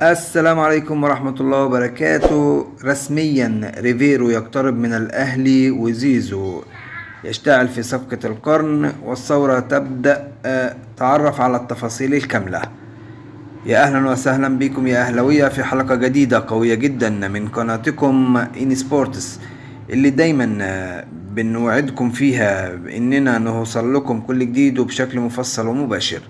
السلام عليكم ورحمة الله وبركاته. رسميا ريفيرو يقترب من الأهلي وزيزو يشتعل في صفقة القرن والثورة تبدأ. تعرف على التفاصيل الكاملة. يا أهلا وسهلا بكم يا أهلوية في حلقة جديدة قوية جدا من قناتكم إن سبورتس، اللي دايما بنوعدكم فيها بإننا نوصل لكم كل جديد وبشكل مفصل ومباشر.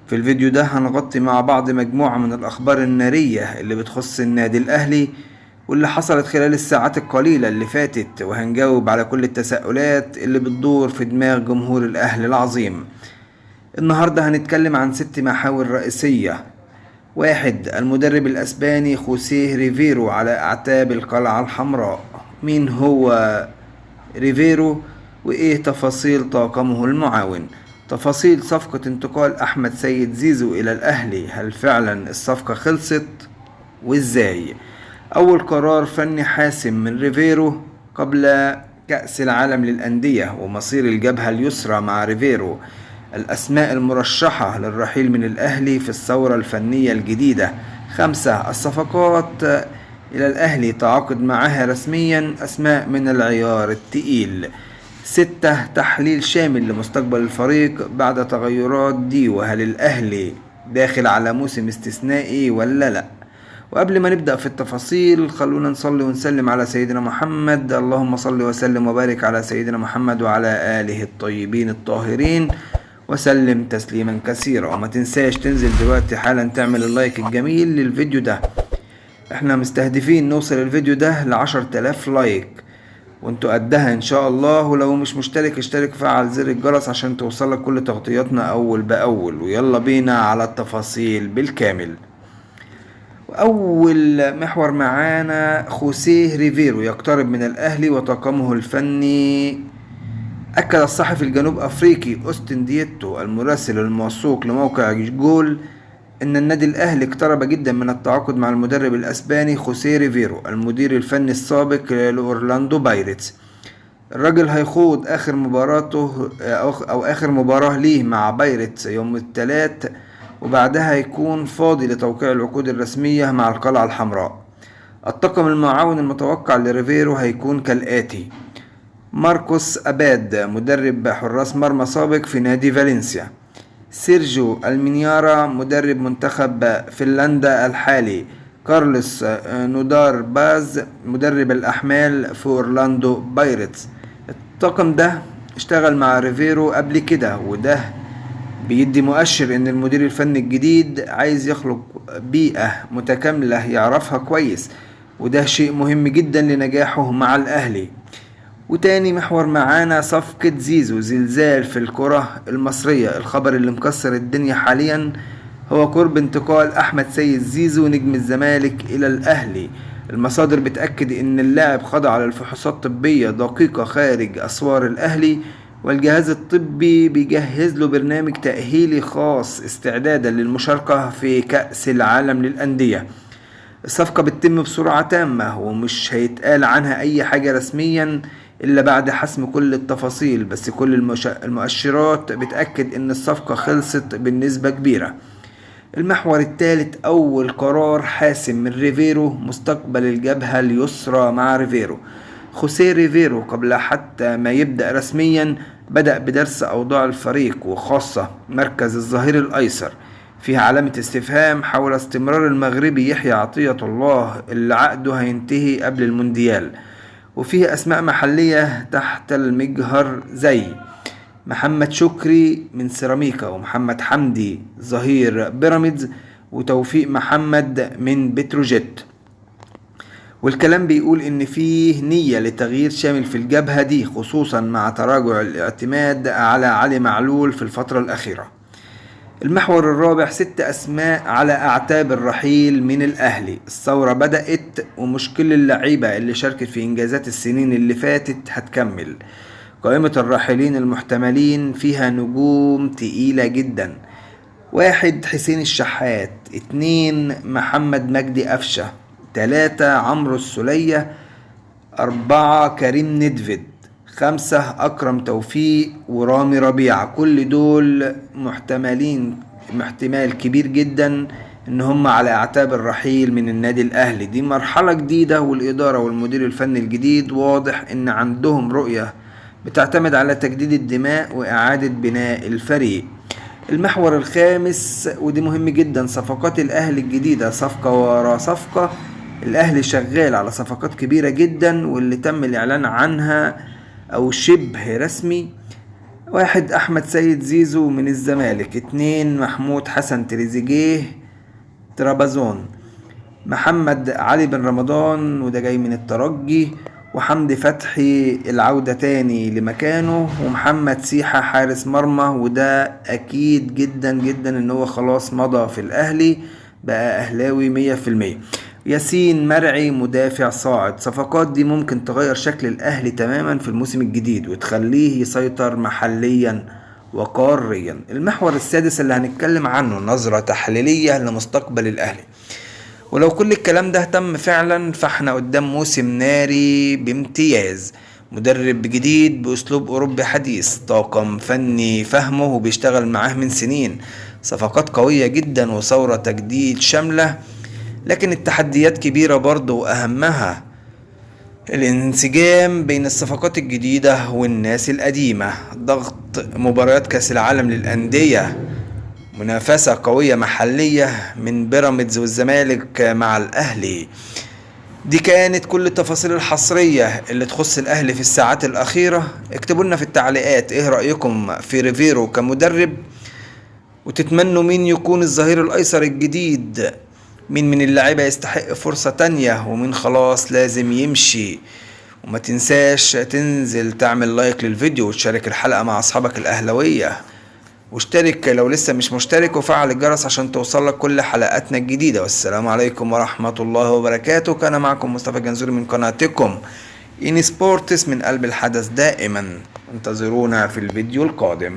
في الفيديو ده هنغطي مع بعض مجموعة من الأخبار النارية اللي بتخص النادي الأهلي واللي حصلت خلال الساعات القليلة اللي فاتت، وهنجاوب على كل التساؤلات اللي بتدور في دماغ جمهور الأهلي العظيم. النهاردة هنتكلم عن 6 محاور رئيسية. 1. المدرب الأسباني خوسيه ريفيرو على أعتاب القلعة الحمراء. مين هو ريفيرو وإيه تفاصيل طاقمه المعاون؟ تفاصيل صفقة انتقال أحمد سيد زيزو إلى الأهلي، هل فعلا الصفقة خلصت وإزاي؟ أول قرار فني حاسم من ريفيرو قبل كأس العالم للأندية ومصير الجبهة اليسرى مع ريفيرو. الأسماء المرشحة للرحيل من الأهلي في الثورة الفنية الجديدة. 5. الصفقات إلى الأهلي تعاقد معها رسميا أسماء من العيار التقيل. 6. تحليل شامل لمستقبل الفريق بعد تغيرات دي، وهل الأهلي داخل على موسم استثنائي ولا لا؟ وقبل ما نبدأ في التفاصيل خلونا نصلي ونسلم على سيدنا محمد. اللهم صل وسلم وبارك على سيدنا محمد وعلى آله الطيبين الطاهرين وسلم تسليما كثيرا. وما تنساش تنزل دلوقتي حالا تعمل ال like الجميل للفيديو ده، احنا مستهدفين نوصل الفيديو ده ل10,000 like وانتوا قدها ان شاء الله. ولو مش مشترك اشترك وفعل زر الجرس عشان توصلك كل تغطياتنا اول باول. ويلا بينا على التفاصيل بالكامل. واول محور معانا خوسيه ريفيرو يقترب من الاهلي وطاقمه الفني. اكد الصحفي الجنوب افريقي اوستن ديتو المراسل الموثوق لموقع جول ان النادي الاهلي اقترب جدا من التعاقد مع المدرب الاسباني خوسيه ريفيرو المدير الفني السابق لاورلاندو بايرتس. الراجل هيخوض اخر مباراته او اخر مباراة ليه مع بايرتس يوم الثلاث، وبعدها هيكون فاضي لتوقيع العقود الرسمية مع القلعة الحمراء. الطاقم المعاون المتوقع لريفيرو هيكون كالآتي: ماركوس أباد مدرب حراس مرمى سابق في نادي فالنسيا، سيرجيو المينيارا مدرب منتخب فنلندا الحالي، كارلوس نودار باز مدرب الأحمال في أورلاندو بايرتس. الطاقم ده اشتغل مع ريفيرو قبل كده، وده بيدي مؤشر ان المدير الفني الجديد عايز يخلق بيئة متكاملة يعرفها كويس، وده شيء مهم جدا لنجاحه مع الأهلي. وتاني محور معانا صفقة زيزو، زلزال في الكرة المصرية. الخبر اللي مكسر الدنيا حاليا هو قرب انتقال أحمد سيد زيزو نجم الزمالك إلى الأهلي. المصادر بتأكد إن اللاعب خضع للفحوصات الطبية دقيقة خارج أسوار الأهلي، والجهاز الطبي بيجهز له برنامج تأهيلي خاص استعدادا للمشاركة في كأس العالم للأندية. الصفقة بتتم بسرعة تامة ومش هيتقال عنها أي حاجة رسميا إلا بعد حسم كل التفاصيل، بس كل المؤشرات بتأكد إن الصفقة خلصت بنسبة كبيرة. المحور الثالث أول قرار حاسم من ريفيرو، مستقبل الجبهة اليسرى مع ريفيرو. خوسيه ريفيرو قبل حتى ما يبدأ رسميا بدأ بدرس أوضاع الفريق وخاصة مركز الظهير الأيسر. فيها علامة استفهام حول استمرار المغربي يحيى عطية الله اللي عقده هينتهي قبل المونديال، وفيه أسماء محلية تحت المجهر زي محمد شكري من سيراميكا، ومحمد حمدي ظهير بيراميدز، وتوفيق محمد من بتروجيت. والكلام بيقول إن فيه نية لتغيير شامل في الجبهة دي، خصوصا مع تراجع الاعتماد على علي معلول في الفترة الأخيرة. المحور الرابع 6 أسماء على أعتاب الرحيل من الأهلي. الثورة بدأت ومش كل اللعيبة اللي شاركت في إنجازات السنين اللي فاتت هتكمل. قائمة الراحلين المحتملين فيها نجوم تقيلة جدا: 1. حسين الشحات، 2. محمد مجدي قفشة، 3. عمرو السولية، 4. كريم ندفد، 5. أكرم توفيق ورامي ربيعة. كل دول محتملين، احتمال كبير جدا ان هم على اعتاب الرحيل من النادي الاهلي. دي مرحلة جديدة، والادارة والمدير الفني الجديد واضح ان عندهم رؤية بتعتمد على تجديد الدماء واعادة بناء الفريق. المحور الخامس، ودي مهم جدا، صفقات الاهلي الجديدة، صفقة ورا صفقة. الاهلي شغال على صفقات كبيرة جدا واللي تم الاعلان عنها او شبه رسمي. 1 احمد سيد زيزو من الزمالك، 2 محمود حسن تريزيجيه ترابزون، محمد علي بن رمضان وده جاي من الترجي، وحمدي فتحي العودة تاني لمكانه، ومحمد سيحة حارس مرمى وده أكيد جدا جدا إن هو خلاص مضى في الأهلي، بقى أهلاوي 100%. ياسين مرعي مدافع صاعد. صفقات دي ممكن تغير شكل الأهلي تماما في الموسم الجديد وتخليه يسيطر محليا وقاريا. المحور السادس اللي هنتكلم عنه نظرة تحليلية لمستقبل الأهلي. ولو كل الكلام ده تم فعلا فاحنا قدام موسم ناري بامتياز، مدرب جديد بأسلوب أوروبي حديث، طاقم فني فهمه وبيشتغل معاه من سنين، صفقات قوية جدا وثورة تجديد شاملة. لكن التحديات كبيرة برضه، وأهمها الانسجام بين الصفقات الجديدة والناس القديمة، ضغط مباريات كأس العالم للأندية، منافسة قوية محلية من بيراميدز والزمالك مع الأهلي. دي كانت كل التفاصيل الحصرية اللي تخص الأهلي في الساعات الأخيرة. اكتبوا لنا في التعليقات ايه رأيكم في ريفيرو كمدرب، وتتمنوا مين يكون الظهير الأيسر الجديد، مين من اللاعيبة يستحق فرصة تانية، ومين خلاص لازم يمشي. وما تنساش تنزل تعمل لايك للفيديو وتشارك الحلقة مع أصحابك الأهلاوية، واشترك لو لسه مش مشترك، وفعل الجرس عشان توصلك كل حلقاتنا الجديدة. والسلام عليكم ورحمة الله وبركاته. كان معكم مصطفى الجنزوري من قناتكم إن سبورتس من قلب الحدث دائما. انتظرونا في الفيديو القادم.